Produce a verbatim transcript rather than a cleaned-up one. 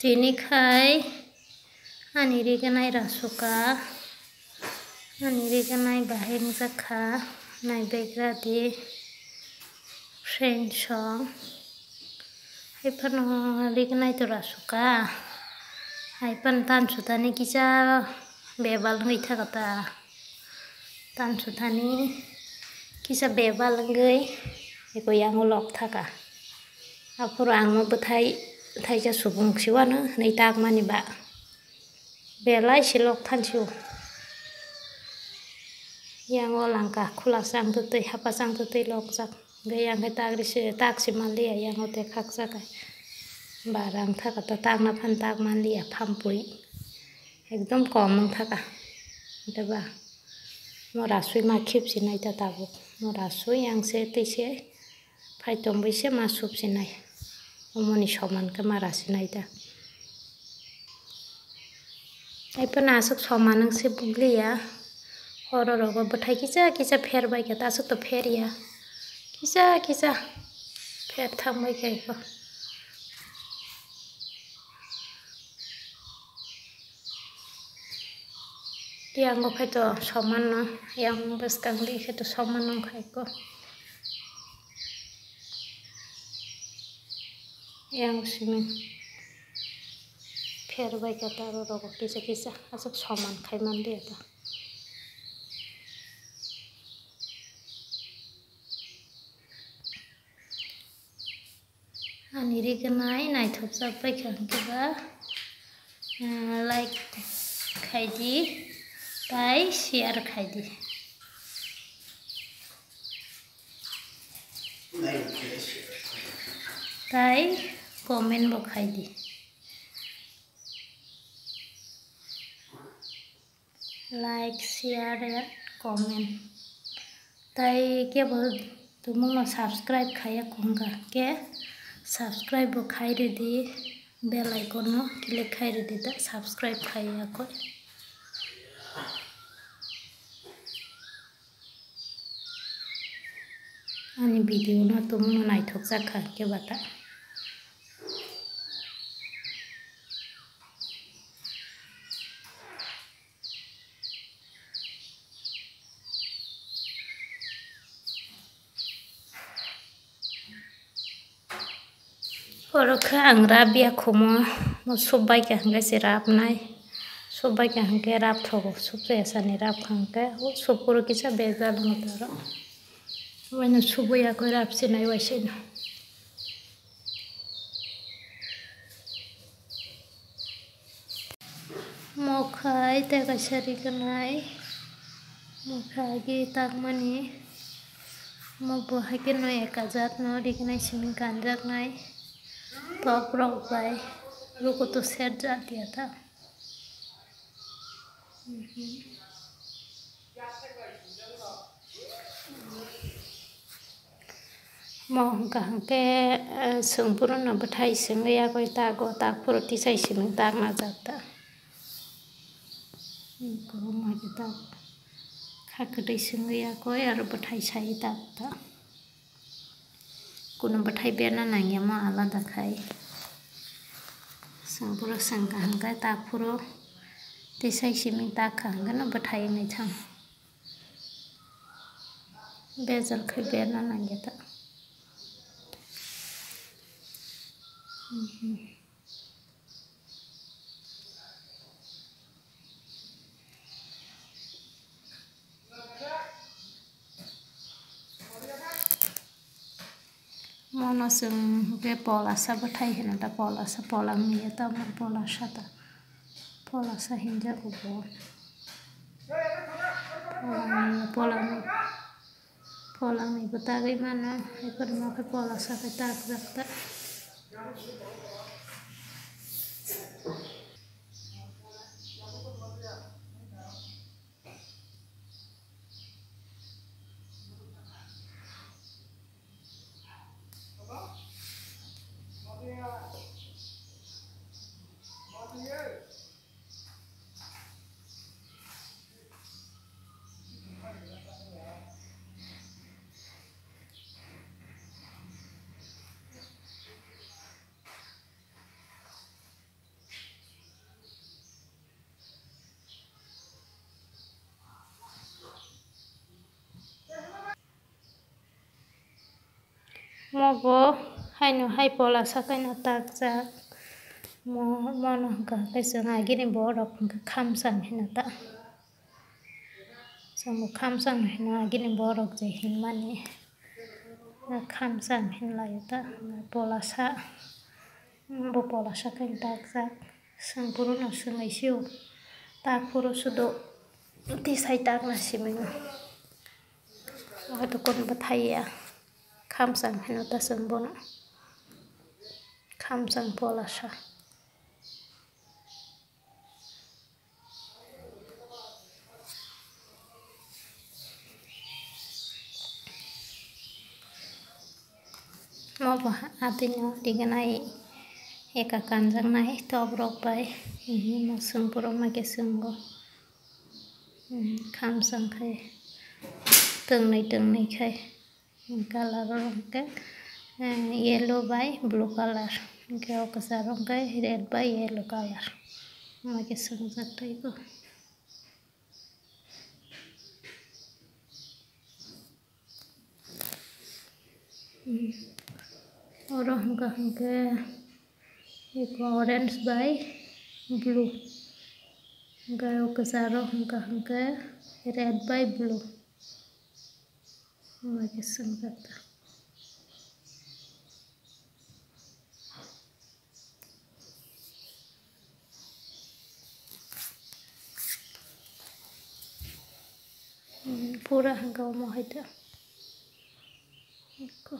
Tini khai ani riganai rasuka, ani riganai bahai wngjakha, naibegra di friend song. Haiphano riganai to rasuka, haiphano tan sutani kisa bebal wngwi thaka ta. Tan sutani kisa bebal wngwi eko yango lok thaka. Aphuru ang no bwthai thaisa subung siwano hwnwi takmani ba belai se lok thansio. Yango langka khula chang twtwi hapa chang twtwi lokjak. Hwnkhe yang khe tak risi tak si manliya yango te khakjak. Ba rang thaka ta takna phan tak manliya phampui. Ekdom kom wng thaka. Hwnkhe ba mo rasui ma khip sinai ta tabuk. Mo rasui yang se twi se. Phai tongbai se ma sup sinai. Omoni soman khe ma rasi nai da. Haiphano aswk soman wng se bugliya. Oro rogo bwthai kisa kisa pher bai khe ta aswk to pher ya. Kisa kisa pher thang bai khe ko. Yango khai to soman no, yang bwskang di khai to soman no khai ko. Yang simi pher bai khe ta aro rogo kisa kisa aswk soman khai man di ta. Ani riganai naithokjak bai kha hwnkhe ba, eh, like khai di, tai share khai di, tai comment bo khai di. Like, share, and comment. Tai kebo tumungno subscribe khaiya kongka khe subscribe bo khai ridi, bell icon no click khai ridi ta subscribe khaiya koi. Ani video no tumungno naithokjak kha khe bata. Oro khe ang rap ya khumo, mo sup bai kha hwnkhe se rap nai, sup bai kha hwnkhe rap thogo, sup chaya sani rap kha hwnkhe, o sup oro kisa bejal wngwi tongro, oboino sup ya khe rap se nai waisa no. Mokhai tei kaisa riganai, mokhai agi takmani, mo bo haikhe no eka jat no riganai simi kanjaknai, top rok bai rukutu set jat ya ta. Mo hwnkha hwnkhe, eh, chwng phuru no bwthai swngwi yakwi tago, tak phuru tisai simi tak najak ta. Kwbangma khe tak kha kwtwi swngwi yakwi aro bwthai sai tak ta. Kuno bwthai berna nangya mo alada khai. Chwng phuru swngkha hwnkhe tak phuru tisai simi tak kha hwnkhe no bwthai wngwi thang. Bejal khai berna nangya ta. Mono chwng hwnkhe polasa bwthai hino da, polasa pola wngya ta, omo polasa ta, polasa hinjago bo. Pola wngya, pola wngya. Polangni bo tagwi mano, haiphano khe polasa khe takjak ta. Obo haino hai pola sakaino takjak. Mo-, mono hwnkha khe chwng agini borok hwnkha khamsang hino ta. Chwngbo khamsang hino agini borok je hinmani. Khamsang hinlaio ta, pola sa. Bo pola sakaino takjak. Chwng phuru no swngwi sio. Tak phuru sudo tisai takna simi no. Oho to kun bwthai ya. Khamsang hino ta chwng bono. Khamsang pola sa. Mobo atwino riganai eka kanjaknai tobrok bai. Hino chwng phuru ma khe chwngo. Khamsang khai twngnwi twngnwi khai. Colour o hwnkhe, eh, yellow bai blue colour. Hwnkhe o kwcharo hwnkhe red bai yellow colour. Omo khe swngjak tei bo. Hmm. Oro hwnkha hwnkhe eko orange bai blue. Hwnkhe o kwcharo hwnkha hwnkhe red bai blue. Omo khe swngjak ta. Hmm, pura hwnkha omo hai ta. Eko.